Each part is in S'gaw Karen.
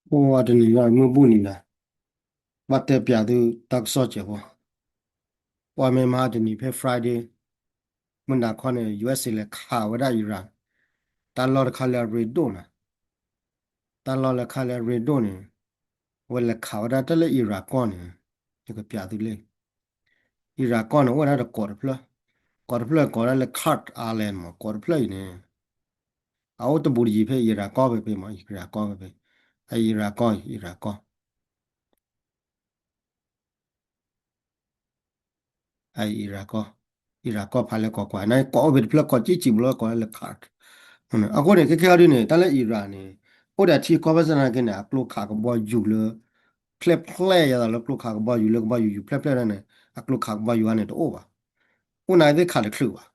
ပှၤတနံၤညါမုၢ်ဘူၣ်နံၤလၢ ဘၣ်တဲပၠးသုတၢ်ကစီၣ်စဲးဖိ, ပှၤမ့ၢ်မၤတနံၤဖဲ Friday မုၢ်နၤခီန့ၣ် ယူအ့စ့ လဲၤခးဝဲဒၣ်အံရၣ်, တၢ်လီၢ်တခါလၢအရ့ဒိၣ်န့ၣ်, တၢ်လီၢ်လၢခါလၢအရ့ဒိၣ်န့ၣ်, အဝဲလဲၤခးဝဲဒၣ်တၢ်လၢအံရၣ်ကီၢ်န့ၣ်, ယကပၠးသုလံ. အံရၣ်ကီၢ်န့ၣ် အိၣ်ဝဲဒၣ်ဒီးကီးတဖျၢၣ်, ကီးတဖျၢၣ်ကိးဒၣ်လၢ Kurd Island မး, ကီးတဖျၢၣ်အံၤန့ၣ် အအိၣ်တဘူးတယံၤဖဲအံရၣ်ကီၢ်ဖဲဖဲမး, အံရၣ်ကီၢ်ဖဲဖဲ, အံရၣ်ကီၢ်, အံရၣ်ကီၢ် အံရၣ်ကီၢ်, အံရၣ်ကီၢ်ဖးလဲၢ်ကီးကွၢ်, နကီးအိၣ်ဖဲတဖျၢၣ်ကီးကံၣ်စံးဘျီကိးလၢ Kurd. အဃိန့ၣ် ခဲခဲအံၤဒ်န့ၣ် တၢ်လၢအံရၣ်န့ၣ် အိၣ်ဒီးထံကီၢ်ဘၣ်ဆၣ်သနာ်က့န့ၣ် အကျိခးကဘီယူၤလၢ ဖျဲၣ်ဖျဲၣ်ယဲသိးလၢကျိခးကဘီယူၤလၢ ကဘီယူၤယူၤဖျဲၣ်ဖျဲၣ်န့ၣ် အကျိခးကဘီယူၤန့ၣ်တအိၣ်ဘၣ်. အိၣ်နာ်က့သ့ၣ်ခးတချုးဘၣ်.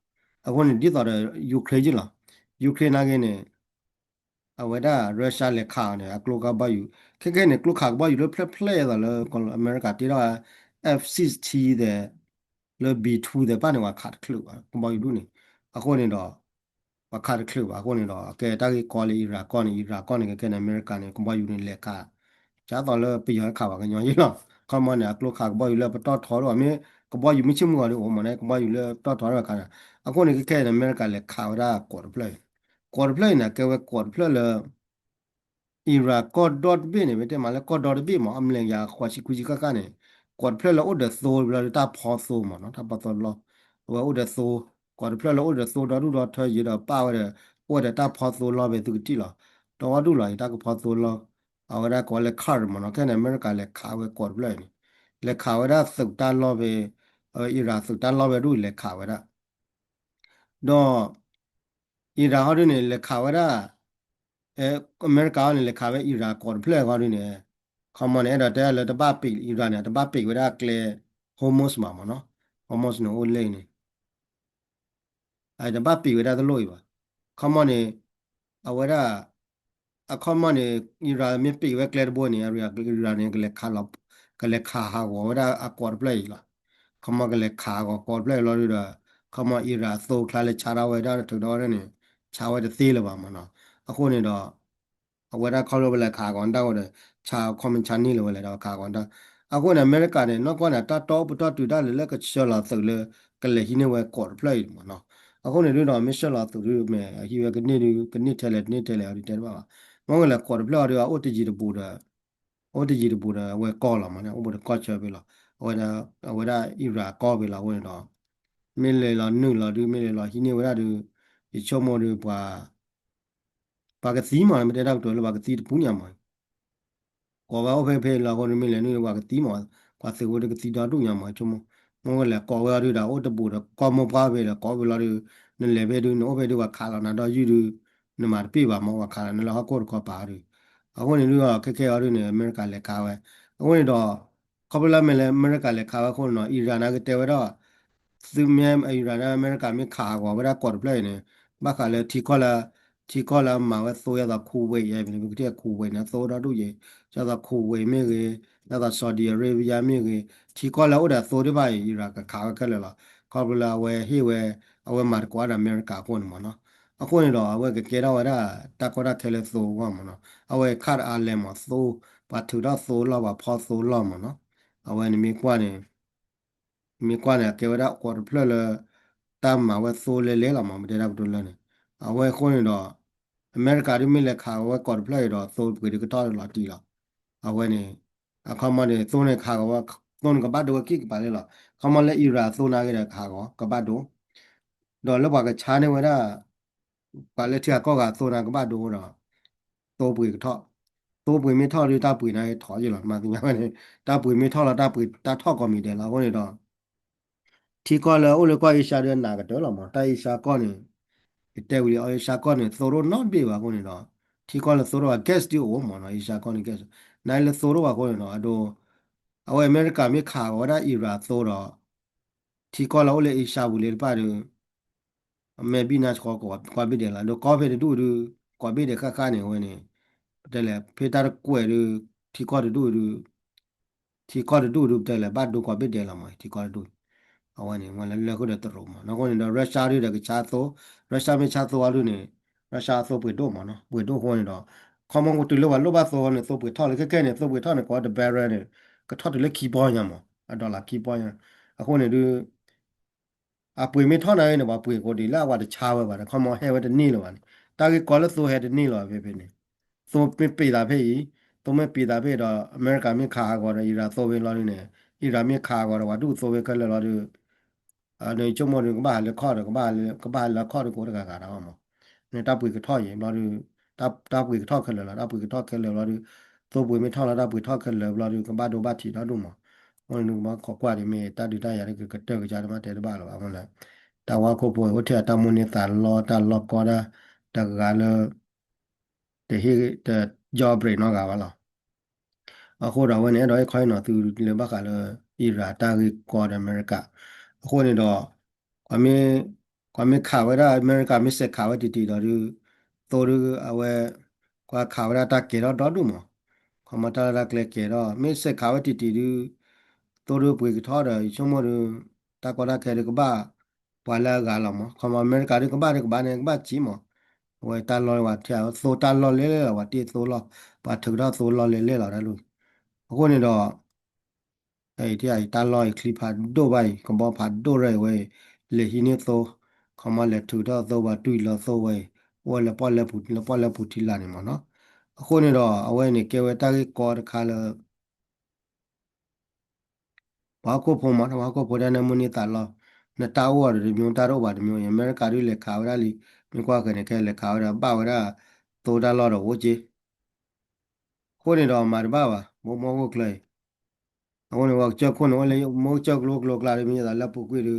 အဃိန့ၣ် ဒ်သိးဒီး Ukraine ယ့ၣ်လီၤ. Ukraine နာ်က့န့ၣ် အဝဲဒၣ် Russia လဲၤခးအီၤန့ၣ် အကျိခးကဘီယူၤ, ခဲခဲန့ၣ် ကျိခးကဘီယူၤလၢဖျဲၣ်ဖျဲၣ်ယဲသိးလၢ အမဲရကၤတ့ထီၣ် F sixteen သဲး လၢ B two သဲး ပၣ်န့ၣ် ပှၤခးတချုးဘၣ် ကဘီယူၤဒူၣ်န့ၣ်. အဃိန့ၣ်ဒီး ပှၤခးတချုးဘၣ်အဃိန့ၣ်ဒီး ကဲတၢ်ဂ့ၢ်ကီလၢအံရၣ်ကီၢ်န့ၣ်, အံရၣ်ကီၢ်န့ၣ် ခဲခဲန့ၣ် အမဲရကၤန့ၣ် ကဘီယူၤန့ၣ်လဲၤခး, ဒ်သိးလၢပယီၤဟဲခးပှၤကညီယ့ၣ်လီၤ. ခီမီန့ၣ် အကျိခးကဘီယူၤလၢပတီၢ်ထီထီၣ်မ့ၢ်, ကဘီယူၤမ့ၢ်ဆ့ၣ်မုၢ်ဂီၤဒ်အိၣ်မးန့ၣ် ကဘီယူၤလၢပတီၢ်ထီထီၣ်ခးန့ၣ်. အဃိန့ၣ် ခဲခဲန့ၣ် အမဲရကၤလဲၤခးဝဲဒၣ်ကီးတဖျၢၣ်အံၤ, ကီးတဖျၢၣ်အံၤန့ၣ် ကဲဝဲကီးတဖျၢၣ်လၢ အံရၣ်ကီၢ်ဒီတဘ့ၣ်န့ၣ် မ့ၢ်တဲမးလၢကီၢ်ဒီတဘ့ၣ်မး အမျဲၢ်ယၤဃိးဆံခွံဆံဃၣ်ဃၣ်န့ၣ်, ကီးတဖျၢၣ်လၢအိၣ်ဒီးသိလၢတၢ်ဖီသိမးနီၤ, တၢ်ဖီသိလီၢ်, အဝဲအိၣ်ဒီးသိ, ကီးတဖျၢၣ်လၢအိၣ်ဒီးသိဒီဒူၣ်ဒီထၢယံၤဒီးပၣ်ဝဲဒီး, အိၣ်ဝဲဒီးတၢ်ဖီသိလီၢ်ဖဲသုကထံၣ်လီၤ. ဒီဒူၣ်လီၤအံၤ တၢ်ကဖီသိလီၢ်, အဝဲဒၣ်ကိးလၢ Kurd မးနီၤ, ခဲန့ၣ် အမဲရကၤလဲၤခးဝဲကီးတဖျၢၣ်အံၤန့ၣ်, လဲၤခးဝဲဒၣ်သုးတၢ်လီၢ်ဖဲ, အံရၣ်သုးတၢ်လီၢ်ဖဲဒူၣ်လဲၤခးဝဲဒၣ် ဒီး အံရၣ်ဟီဒ်န့ၣ် လဲၤခးဝဲဒၣ်, အမဲရကၤဟီန့ၣ် လဲၤခးဝဲအံရၣ်ကီးတဖျၢၣ်ဟီဒ်န့ၣ်, ခီမီန့ၣ် အဲၣ်ဒိးတဲလၢတဘၣ်ပံး အံရၣ်န့ၣ် တဘၣ်ပံးဝဲဒၣ်ကျဲ Hormuz မးမးနီၤ, Hormuz န့ၣ်အိၣ်လၢန့ၣ် တဘၣ်ပံးဝဲဒၣ်တလိၣ်အံၤဘၣ်. ခီမီန့ၣ်, အဝဲဒၣ်, အခီမီန့ၣ် အံရၣ်မ့ၢ်ပံးဝဲကျဲတဘိန့ၣ် အံရၣ်န့ၣ် ကလဲၤခးဟးဂီၤဝဲဒၣ်အကီးတဖျၢၣ်အံၤလီၤ. ခီမီကလဲၤခးဟးဂီၤကီးတဖျၢၣ်အံၤလီၤဒုဒီး, ခီမီအံရၣ်အသိအကျါလၢဆါထီၣ်ဝဲဒၣ်ထုးထီၣ်ဝဲဒၣ်န့ၣ်, ဆါဝဲတသ့လၢၤဘၣ်မးနီၤ. အဃိန့ၣ်ဒီး အဝဲဒၣ်ခီဖျိပလဲၤခးဂီၤတၢ်ဝဲဒီး, ဆါခီမီဆါန့ၢ်လၢၤဝဲလဲၣ်ဒီးခးဂီၤတၢ်, အဃိန့ၣ် အမဲရကၤန့ၣ် နီၢ်ကီၢ်န့ၣ် တၢ်တီအိၣ်ပတီၢ်တုၤဒၣ်လဲာ်လၢကဆှၢလီၤသုးလၢ ကလဲၤဟံးန့ၢ်ဝဲကီးတဖျၢၣ်အံၤမးနီၤ. အဃိန့ၣ်ဒုဒီး မ့ၢ်ဆှၢလီၤသုးဒုမ့ၢ် ဟံးဝဲကန့ၢ်ဒု, ကန့ၢ်ထဲလဲၣ်တန့ၢ်ထဲလဲၣ်အီၤဒုတဲတဘၣ်ဘၣ်. မ့ၢ်ဝဲလဲၣ်ကီးတဖျၢၣ်အီၤဒု အအိၣ်တယံၤတဘူးဒီး အအိၣ်တယံၤတဘူးဒီးအဝဲကီၢ်လီၤမးန့ၣ်, အိၣ်ဘူးဒီးကီၢ်ဆၢဖဲလီၤ. အဝဲဒၣ်, အဝဲဒၣ်အံရၣ်ကီၢ်ဖဲလီၤအဃိန့ၣ်ဒီး, မ့ၢ်လဲၤလီၤနုာ်လီၤဒု မ့ၢ်လဲၤလီၤဟံးန့ၢ်ဝဲဒၣ်ဒု, ယဆိကမိၣ်ဒုပှၤ ပှၤကသံမး မ့ၢ်တဲတၢ်ကတိၤလၢပှၤကသံတပူၤညါမး, ကိးဝဲအိၣ်ဖဲဖဲလီၤအဃိန့ၣ် မ့ၢ်လဲၤနုာ်လၢပှၤကသံမး, ပှၤသုးဖိဒီးကသံဒီဒူၣ်ညါမး ဆိကမိၣ်, မ့ၢ်ဝဲလဲၣ်ကိးဝဲအီၤဒုဒီး အိၣ်တဘူးဒီးကီၢ်မိၢ်ပှၢ်ဖဲဒီး ကိးဖဲလီၤဒု, နလဲၤဖဲဒု နအိၣ်ဖဲဒု ပှၤခးလီၤနၤဒီးယုၢ်ဒု, နမၤတပ့ၢ်ဘၣ်မး ပှၤခးလီၤနၤလၢဟီၣ်ခိၣ်တခီပၤဒု, အဃိန့ၣ်ဒုဒီး ခဲခဲအီၤဒုန့ၣ် အမဲရကၤလဲၤခးဝဲ, အဃိန့ၣ်ဒီး ခီဖျိလၢမ့ၢ်လၢအမဲရကၤလဲၤခးဝဲအဃိန့ၣ်ဒီး အံရၣ်န့ၣ်ကတဲဝဲဒၣ် သုမ့ၢ်အံရၣ်န့ၣ် အမဲရကၤမ့ၢ်ခးဟးဂီၤဝဲဒၣ်ကီးတဖျၢၣ်အံၤန့ၣ်, ဘၣ်ဃးလၢထံကီၢ်လၢ, ထံကီၢ်လၢအမၤဝဲသိယဲသိး Kuwait ယဲ ပကထံၣ် Kuwait န့ၣ် သိဒီဒူၣ်ယဲ, ယဲသိး Kuwait မ့ၢ်ဂ့ၤ, ယဲသိး Saudi Arabia မ့ၢ်ဂ့ၤ, ထံကီၢ်လၢအိၣ်ဒီးသိဒ်ဘၣ်အံၤ အံရၣ်ကခးဝဲခဲလၢာ်လီၤ. ခီဖျိလၢအဝဲဟ့ၣ်ဝဲ, အဝဲမၤသကိးဒီးအမဲရကၤအဃိန့ၣ်မးနီၤ. အဃိန့ၣ်ဒီး အဝဲကကဲထီၣ်ဝဲဒၣ် တၢ်ကီတၢ်ခဲလၢသိအဂီၢ်မးနီၤ. အဝဲ Kurd Island မး သိ, ပှၤထုးထီၣ်သိလီၢ် ပှၤဖီသိလီၢ်မးနီၤ. အဝဲန့ၣ်မ့ၢ်ကွၢ်န့ၣ် မ့ၢ်ကွၢ်န့ၣ် အကဲဝဲဒၣ်ကီးတဖျၢၣ်လၢ တၢ်မၤဝဲသိလဲလဲလီၤမး မ့ၢ်တဲဒၣ်ပတိလၢန့ၣ်. အဝဲအဃိန့ၣ်ဒီး အမဲရကၤဒ်မ့ၢ်လဲၤခးဝဲကီးတဖျၢၣ်အံၤဒီး သိပှ့ၤဒုးကထီၣ်လီၤတံၢ်လီၤ. အဝဲန့ၣ် အခီမီန့ၣ် သိန့ၣ်ကဟးဂီၤဝဲ, သိန့ၣ်ကဘၣ်ဒိဝဲခံကပၤလၢလီၤ. ခီမီလၢအံရၣ်အသိနာ်က့ဒီးကဟးဂီၤ ကဘၣ်ဒိ ဒီးလၢပှၤကဆါန့ၢ်ဝဲဒၣ် ပှၤလၢထံဂၤကီၢ်ဂၤအသိနာ်ကဘၣ်ဒိဒီး သိပှ့ၤကထီၣ်, သိပှ့ၤမ့ၢ်ထီၣ်ဒီးတၢ်ပှ့ၤန့ၣ်ထီၣ်ယ့ၢ်လီၤ မၤသ့ၣ်ညါဝဲန့ၣ်, တၢ်ပှ့ၤမ့ၢ်ထီၣ်လီၤ တၢ်ပှ့ၤတၢ်ထီၣ်ကိးမံၤဒဲးလီၤ. အဃိန့ၣ်ဒီး ထံကီၢ်လၢအိၣ်လၢကီၢ်အ့ရှါဒီးနးကတၢၢ်လီၤမး, တၢ်အ့ရှါကီၢ်န့ၣ် ယတဲဝံၤလံ အ့ရှါကီၢ်န့ၣ် သိဒိၣ်နီတဘ့ၣ်ဘၣ်အဃိန့ၣ်ဒီး ထံကီၢ်လၢသိဒိၣ်ဘၣ် gas ဒ်အိၣ်မးနီၤ အ့ရှါကီၢ်န့ၣ် gas နလၢသိဒိၣ်ဘၣ်အဃိန့ၣ်ဒီး အဒိ အဝဲအမဲရကၤမ့ၢ်ခးဝဲဒၣ်အံရၣ်အသိဒီး ထံကီၢ်လၢအိၣ်လၢအ့ရှါပူၤလၢတဖၣ်ဒီး အမဲာ်ဘံၣ်နါဆှီကိးဘ့ၣ်ဒဲးလီၤ. ဒီးကီၢ်ဖဲတဒူၣ်ဒုး ကိးဘ့ၣ်ဒဲးဃၣ်ဃၣ်န့ၣ် အဝဲန့ၣ် ပတဲလဲၣ် ဖဲတၢ်တကွဲးဒုး ထံကီၢ်တဒူၣ်ဒုး ထံကီၢ်တဒူၣ်ဒုး ပတဲလဲၣ် ဘၣ်ဒိကိးဘ့ၣ်ဒဲးလီၤမး ထံကီၢ်တဒူၣ်န့ၣ်. အဝဲန့ၣ် ဝဲလၢလၢၢ်ဃုာ်ဒီးတရူးမး နီၢ်ခိန့ၣ်ဒီး Russia ဒုးဒီးကဆါသိ, Russia မ့ၢ်ဆါသိအီၤဒုးန့ၣ် Russia အသိပှ့ၤဒိၣ်မးနီၤ ပှ့ၤဒိၣ်အဃိန့ၣ်ဒီး ခီမီကတုၤလၢပှၤလိၣ်ဘၣ်သိန့ၣ် သိပှ့ၤထီၣ်လၢခဲခဲန့ၣ် သိပှ့ၤထီၣ်န့ၣ် ကိးတ barrel န့ၣ် ကထီၣ်တုၤလၢခံပီညါမး အ dollar ခံပီညါ. အဃိန့ၣ်ဒုး အပှ့ၤမ့ၢ်ထီၣ်နာ်ဂ့ၤန့ၣ် ပှၤပှ့ၤကိးဒံးလၢအဝဲတဆါဝဲဘၣ်ဒီး ခီမီဟဲဝဲတန့ၢ်လၢၤဘၣ်န့ၣ် တၢ်ဂ့ၢ်ကီလၢသိဟဲတန့ၢ်လၢၤဘၣ်ဖဲဖဲန့ၣ် သိမ့ၢ်ပ့ၤသးဖဲအံၤ သိမ့ၢ်ပ့ၤသးဖဲဒီး အမဲရကၤမ့ၢ်ခးအဂီၤဒီး အံရၣ် သိဖဲလီၤဒုးန့ၣ် အံရၣ်မ့ၢ်ခးအဂီၤဒီး ပှၤဒူၣ်သိဖဲခဲလၢာ်လီၤဒုး နဆိကမိၣ်ဒုး ကဘၣ်ဟးလဲၤခီၣ်ဒီး ကဘၣ်ဟးလဲၤခီၣ်ဒီးကိးတဂၤဂၤဒီးမး န့ၣ်တၢ်ပှ့ၤကထီၣ်အံၤဘျီဒုး တၢ်ပှ့ၤကထီၣ်ခဲလၢာ်လီၤ တၢ်ပှ့ၤကထီၣ်ခဲလၢာ်ဘျီဒုး သိပှ့ၤမ့ၢ်ထီၣ်လီၤ တၢ်ပှ့ၤထီၣ်ခဲလၢာ်ဘျီဒုး ကဘၣ်ဒိဘၣ်ထံးဒီဒူၣ်မး. အဃိန့ၣ်ဒုး ကဘၣ်ခိးကွၢ်ဒံးမ့ၢ်တၢ်ဒုးတၢ်ယၤဒ်ကကတၢၢ်ကစၢ်တမ့ၢ်တဲတဘၣ်လၢၤဘၣ်အဃိန့ၣ် တၢ်ဝါခိၣ်ဖိအိၣ်ထဲအတၢ်မိၣ်န့ၢ်သးလီတၢ်လီကီတၢ် တဂၤလၢ တဟ့ၣ်တ jailbreak နီတဂၤဘၣ်လီၤ. အဃိဒီးအဝဲန့ၣ် အဲၣ်ဒိးဟ့ၣ်ခီဟ့ၣ်နီၤသုလၢဘၣ်ဃးလၢ အံရၣ်တၢ်ဂ့ၢ်ကီဒီးအမဲရကၤ အဃိန့ၣ်ဒီး ပှၤမ့ၢ်ခးဝဲဒၣ် အမဲရကၤမ့ၢ်စဲးခးဝဲတံၢ်တံၢ်ဒီးဒုး သိဒုးအဝဲ ပှၤခးဝဲဒၣ်တၢ်ကဲၤထီၣ်ဒီဒူၣ်မး ခီမီတၢ်လၢတၢ်ကျဲကဲၤထီၣ် မ့ၢ်စဲးခးဝဲတံၢ်တံၢ်ဒုး သိဒုးပှ့ၤကထီၣ်ဒီး ယဆိကမိၣ်ဒုး တၢ်ကီတၢ်ခဲဒုးကဘၣ် ပှၤလၢအဂၤလီၤမး ခီမီအမဲရကၤဒုးကဘၣ်ဒုးကဘၣ်န့ၣ် ကဘၣ်စံးမး အဝဲတၢ်လီၢ်ဝဲထဲသိတၢ်လီၢ်လဲၣ်လဲၣ်လီၤ ပှၤတ့ၢ်သိလီၢ် ပှၤထုးထီၣ်သိလီၢ်လဲၣ်လဲၣ်လီၤတၢ်လီၢ် အဃိန့ၣ်ဒီး တၢ်လီၢ်အံၤချံဖးဒိၣ်ဘၣ်အံၤ ကဘီဖးဒိၣ်ရဲၣ်အံၤဝဲအံၤ လဲၤဟံးန့ၢ်သိ ခီမီလဲၤထုးထီၣ်သိပှၤတွံၢ်လီၤသိဝဲအံၤ အိၣ်ဝဲလၢပီၣ်လဲၣ်ပူၤလၢပီၣ်လဲၣ်ပူၤထံလာ်န့ၣ်မးနီၤ အဃိန့ၣ်ဒီး အဝဲန့ၣ်ကဲဝဲတၢ်ဂ့ၢ်ကီတခါလၢ ပှၤဟီၣ်ခိၣ်ဖိမး ပှၤဟီၣ်ခိၣ်ဖိတၢ်နၢမူန့ၢ်သးလီ နတၢ်အိၣ်အီၤဒီးတမျိုး တၢ်တအိၣ်ဘၣ်တမျိုးအံၤ အမဲရကၤဒုးလဲၤခးဝဲဒၣ်လံ မ့ၢ်ကွၢ်ဃဲၤန့ၣ် ခဲလဲၤခးဝဲဒၣ်ဘၣ်ဝဲဒၣ် သိတၢ်လီၢ်ဒီးအိၣ်က့ အဃိန့ၣ်ဒီးမၤတဘၣ်ဘၣ် ဘိမီၢ်ခိၣ်ချၢအံၤ အဃိန့ၣ် ပှၤကစၢၢ်ခိၣ်န့ၣ် အိၣ်လၢမ့ၢ်ကစၢၢ်ကျိကျိကျါဒီး မ့ၢ်ယသးလၢပူၤကွံာ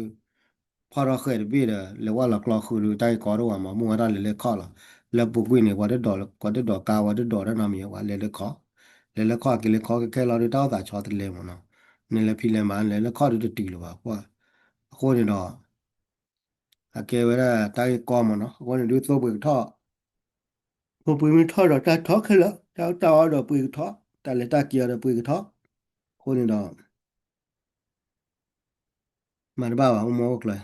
်ဒီး ဖီၣ်ထီၣ်ဃဲၤတဘ့ၣ်ဒီး လဲၤဝဲလီၤကျီဃုာ်ဒီး တၢ်ဂ့ၢ်ကီတအိၣ်ဘၣ်မး မ့ၢ်ဝဲဒၣ်လဲၤလဲၤခီၣ်လီၤ လၢပူၤကွံာ်န့ၣ် ပှၤတဒိး ပှၤတဒိးကါ ပှၤတဒိးတၢ်နီတမံၤ ပှၤလဲၤလဲၤခီၣ် လဲၤလဲၤခီၣ်က့ၤလဲၤခီၣ်ခဲခဲလီၤဒီး တၢ်အိၣ်သးဆီတလဲမးနီၤ နလဲၤဖံးလဲၤမၤ လဲၤလဲၤခီၣ်ဒီးတတုၤလၢၤဘၣ် အဃိန့ၣ်ဒီး အကဲဝဲဒၣ်တၢ်ဂ့ၢ်ကီမးနီၤ အဃိန့ၣ်ဒုးသိပှ့ၤကထီၣ် သိပှ့ၤမ့ၢ်ထီၣ်ဒီးတၢ်ထီခဲလၢာ် တၢ်အီၣ်တၢ်အီဒီးပှ့ၤကထီၣ် တၢ်လဲၤတၢ်က့ၤအီၤဒီးပှ့ၤကထီၣ် အဃိန့ၣ်ဒီး မၤတဘၣ်ဘၣ် အိၣ်မူအိၣ်ကျၢၤ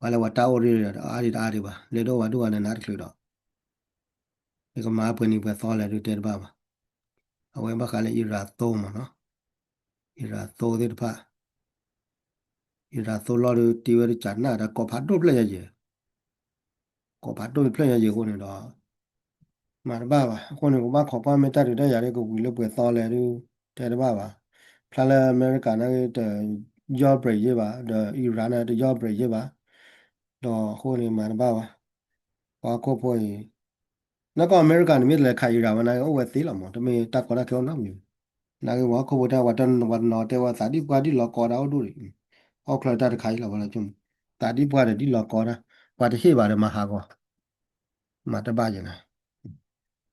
ပှၤလၢပှၤတၢ်အိၣ်ရ့ၣ်ဒီး အါဒံးတအါဒံးဘၣ် လဲၤဒိၣ်ဝဲဒိၣ်ဝဲနးနးတချုးဒီး ယကမၤပှဲၤနံၤပှဲၤသီလဲၣ်ဒုးတဲတဘၣ်ဘၣ် အဝဲဘၣ်ဃးလၢအံရၣ်သိမးနီၤ အံရၣ်သိသ့ၣ်တဖၣ် အံရၣ်သိလီၢ်ဒုးတ့ဝဲဒ်ကနၣ်ဒီး ကိးဖးဒိၣ်ဖျၢၣ်ညါယဲၢ် ကိးဖးဒိၣ်ဖျၢၣ်ညါယဲၢ်အဃိန့ၣ်ဒီး မၤတဘၣ်ဘၣ် အဃိန့ၣ် ကဘၣ်ခိးကွၢ်မ့ၢ်တၢ်ဒုးတၢ်ယၤဒ်ကဝံၤလၢပှဲၤသီလဲၣ်ဒုး တဲတဘၣ်ဘၣ် ဖျါလၢအမဲရကၤန့ၣ်ဂ့ၤ တ jailbreak ယ့ၢ်ဘၣ် ဒီးအံရၣ်န့ၣ် တ jailbreak ယ့ၢ်ဘၣ် ဒီးအဃိန့ၣ် မၤတဘၣ်ဘၣ် ပှၤဟီၣ်ခိၣ်ဖိအံၤ နကီၢ်အမဲရကၤန့ၣ်မ့ၢ်တလဲၤခးအံရၣ်ဝဲန့ၣ် အိၣ်ဝဲသ့လီၤမး တမ့ၢ်တၢ်ကီတၢ်ခဲအိၣ်နီတမံၤ န့ၣ်ဂ့ၤ ပှၤဟီၣ်ခိၣ်ဖိတၢ် ပှၤတနီၤတဲဝဲသးဒ်ပှၢ်ဒ်လီၤကီဒၣ်အိၣ်ဒိၣ်ဒံး ဟီၣ်ခိၣ်ချၢတၢ်တခါအံၤလီၤ ပှၤလၢ သးဒ်ပှၢ်ဒီးဒ်လီၤကီဒၣ် ပှၤတဟ့ၣ်ဘၣ်ဒီးမၤဟးဂီၤ မၤတဘၣ်ယဲၢ်န့ၣ်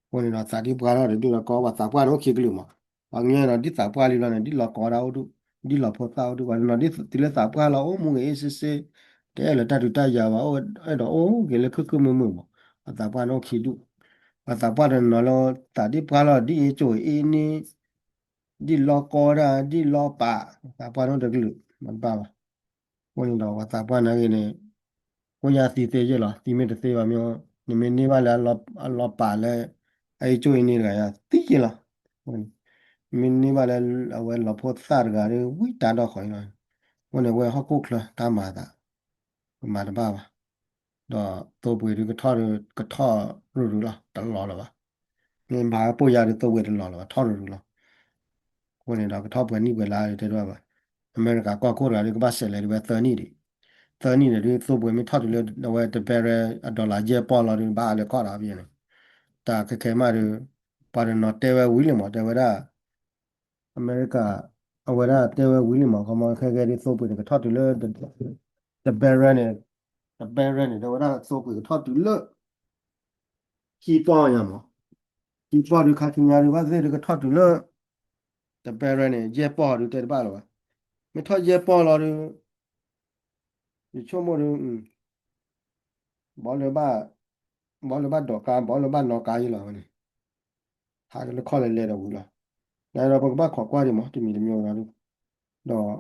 အဃိန့ၣ်ဒီးသးဒ်ပှၢ်လီၤဒီးဒ်လီၤကီ ပှၤသးပှၢ်န့ၣ်အိၣ်ခံကလုာ်မး ပှၤကညီန့ၣ်ဒီးဒ်သးပှၢ်လံလီၤန့ၣ် ဒ်လီၤကီဒၣ်အိၣ်ဒိၣ် ဒ်လီၤဖိသၣ်အိၣ်ဒိၣ် ပှၤတနီၤဒ်တုၤလၢသးပှၢ်လီၤအိၣ်မူဂ့ၤအ့ၣ်စ့စ့ တအဲၣ်လၢၤတၢ်ဒုးတၢ်ယၤဘၣ် အဲၣ်ဒိးအိၣ်က့ၤလၢခုၣ်ခုၣ်မုာ်မုာ်မး ပှၤသးပှၢ်န့ၣ်အိၣ်ခံဒူၣ် ပှၤသးပှၢ်တနီၤလီၤ သးဒ်ပှၢ်လီၤဒ်အ့ၣ်ကၠိအ့ၣ်န့ၣ် ဒ်လီၤကီဒၣ် ဒ်လီၤပာ် သးပှၢ်န့ၣ်အိၣ်တကလုာ် မၤတဘၣ်ဘၣ် အဃိန့ၣ်ဒီး ပှၤသးပှၢ်န့ၣ်ဂ့ၤန့ၣ် ကိးညါသံသ့ယဲၢ်လီၤ သံမ့ၢ်တသ့ဘၣ်မ့ၢ် နမ့ၢ်န့ၢ်ဘၣ်လၢ အလီၤပာ်လၢ အအ့ၣ်ကၠိအ့ၣ်န့ၣ်တဂၤယၤ သံယဲၢ်လီၤ မ့ၢ်န့ၢ်ဘၣ်လၢအဝဲလီၤဖိသၣ်တဂၤဒီး ဝံတၢ်ဒီၣ်ဃီအံၤလီၤ အဃိန့ၣ် အဝဲဟီၣ်ခိၣ်ချၢတၢ်မၤအသး ကမၤတဘၣ်ဘၣ် ဒီးသိပှ့ၤဒုးကထီၣ်ဒုး ကထီၣ်ရုၢ်ရုၢ်လီၤ တလီၤလၢၤဘၣ် မ့ၢ်ဘၣ်ပိၢ်ယါဒုးသိပှ့ၤတလီၤလၢၤဘၣ် ထီၣ်ရုၢ်ရုၢ်လီၤ အဃိန့ၣ်ဒီး ကထီၣ်ပှဲၤနံၣ်ပှဲၤလါတဲတဘၣ်ဘၣ် အမဲရကၤကီၢ်ခိၣ်တဂၤဒုးကဘၣ်စဲးလဲၤဒုးဝဲသၢနံၣ်ဒံး သၢနံၣ်န့ၣ်ဒုး သိပှ့ၤမ့ၢ်ထီၣ်တုၤလၢအဝဲတ barrel အ dollar ယဲၢ်ပီၢ်လီၤဒုး ဘၣ်အါလၢၤခီၣ်ဒီးဖဲန့ၣ် တၢ်ခဲခဲမးဒုး ပှၤတနီၤတဲဝဲဝံၤလံမး တဲဝဲဒၣ် အမဲရကၤ အဝဲဒၣ်တဲဝဲဝံၤလံမး ခီမီခဲကဲဒုးသိပှ့ၤန့ၣ် ကထီၣ်တုၤလၢ တ barrel န့ၣ် တ barrel န့ၣ် တဲဝဲဒၣ်သိပှ့ၤကထီၣ်တုၤလၢ ခံပီၢ်ညါမး ခံပီၢ်ဒုးခါဆူညါဒုး ဘၣ်သ့ၣ်ဒုးကထီၣ်တုၤလၢ တ barrel န့ၣ် ယဲၢ်ပီၢ်ဒုးတဲတဘၣ်လၢၤဘၣ် မ့ၢ်ထီၣ်ယဲၢ်ပီၢ်လီၤဒုး ယဆိကမိၣ်ဒုး ဘီလၢဘၣ် ဘီလၢဘၣ်ဒိးကါ ဘီလၢဘၣ်နီၣ်ကါယဲၢ်လီၤဝဲန့ၣ် ဟးလၢခီၣ်လဲၤလဲၤဒီးဝံၤလီၤ ဒီးပကဘၣ်ခိးကွၢ်ဒံးမးတမံၤတမံၤလီၤဒုး ဒီး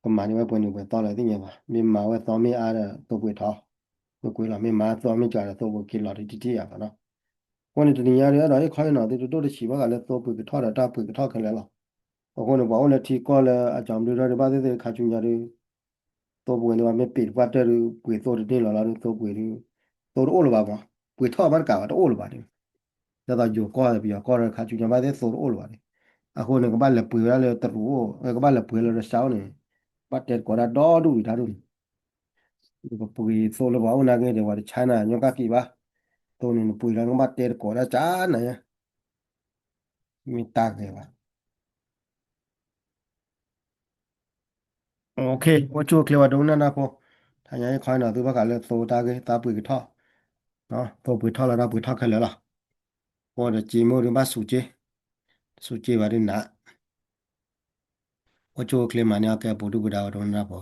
ကမၤန့ၢ်ဝဲပှဲၤနံၤပှဲၤသီလၢၤသ့ၣ်ညါဘၣ် မ့ၢ်မၤဝဲသီမ့ၢ်အါဒီးသိပှ့ၤထီၣ် ကွ့ၢ်ကွ့ၢ်လီၤ မ့ၢ်မၤသိမ့ၢ်ကဒီး သိပှ့ၤက့ၤလီၤတထံၣ်ဧါနီၤ. အဃိန့ၣ် တနံၤညါဒ်ဒီး ဟ့ၣ်ခီဟ့ၣ်နီၤသုတဒိၣ်တဆံးဘၣ်ဃးလၢသိပှ့ၤကထီၣ်ဒီးတၢ်ပှ့ၤကထီၣ်ခဲလၢာ်လီၤ. အဃိန့ၣ် ပှၤအိၣ်လၢထံကီၢ်လၢအကၠီဘျုးထီၣ်ဒ်ဘၣ်သ့ၣ်သ့ၣ် ခါဆူညါဒ် သိပှ့ၤန့ၣ်ဘၣ် မ့ၢ်ပ့ၤတပှၢ်တၢၢ်ဒ် ပှ့ၤသိတန့ၢ်လီၤလီၤဒ် သိပှ့ၤဒ် သိတအိၣ်လၢၤဘၣ်မး, ပှ့ၤထီၣ်ဘၣ်တကးဘၣ် တအိၣ်လၢၤဘၣ်ဒ် ဒ်သိးယိၤကီၢ်ပယီၤကီၢ်ဒီး ခါဆူညါဘၣ်သ့ၣ်သိတအိၣ်လၢၤဘၣ်ဒ်. အဃိန့ၣ် ကဘၣ်လဲၤပှ့ၤဝဲဒၣ်လၢတရူးအိၣ် ကဘၣ်လဲၤပှ့ၤလၢရၢၡါအိၣ်န့ၣ် ဘၣ်တဲသကိးတၢ်ဒီဒူၣ်ဝံၤတၢ်ဒ်န့ၣ် ပပှ့ၤသိလၢပှၤအိၣ်နာ်က့ဒီး ပှၤတ China ညီကၣ်က့ၤဘၣ်, သိန့ၣ်နပှ့ၤလီၤ နကဘၣ်တဲသကိးတၢ်ကၢ်နၤညါ, မ့ၢ်တၢ်ဂ့ၤဘၣ်. OK, အိၣ်ဆူၣ်အိၣ်ချ့ပှၤဒိကနၣ်တၢ်ဖိ, တနံၤညါဟ့ၣ်ခီဟ့ၣ်နီၤသုဘၣ်ဃးလၢသိတၢ်ဂ့ၢ် တၢ်ပှ့ၤကထီၣ်, သိပှ့ၤထီၣ်လီၤ တၢ်ပှ့ၤထီၣ်ခဲလၢာ်လီၤ. အိၣ်ဒီးစ့မိၢ်ဒုးဘၣ်စူးက့, စူးက့ဘၣ်ဒုးနး, အိၣ်ဆူၣ်အိၣ်ချ့မၤန့ၢ်အီၣ်ကဲပူၤဒုၣ်ပူၤဒါပှၤဒိကနၣ်တၢ်ဖိ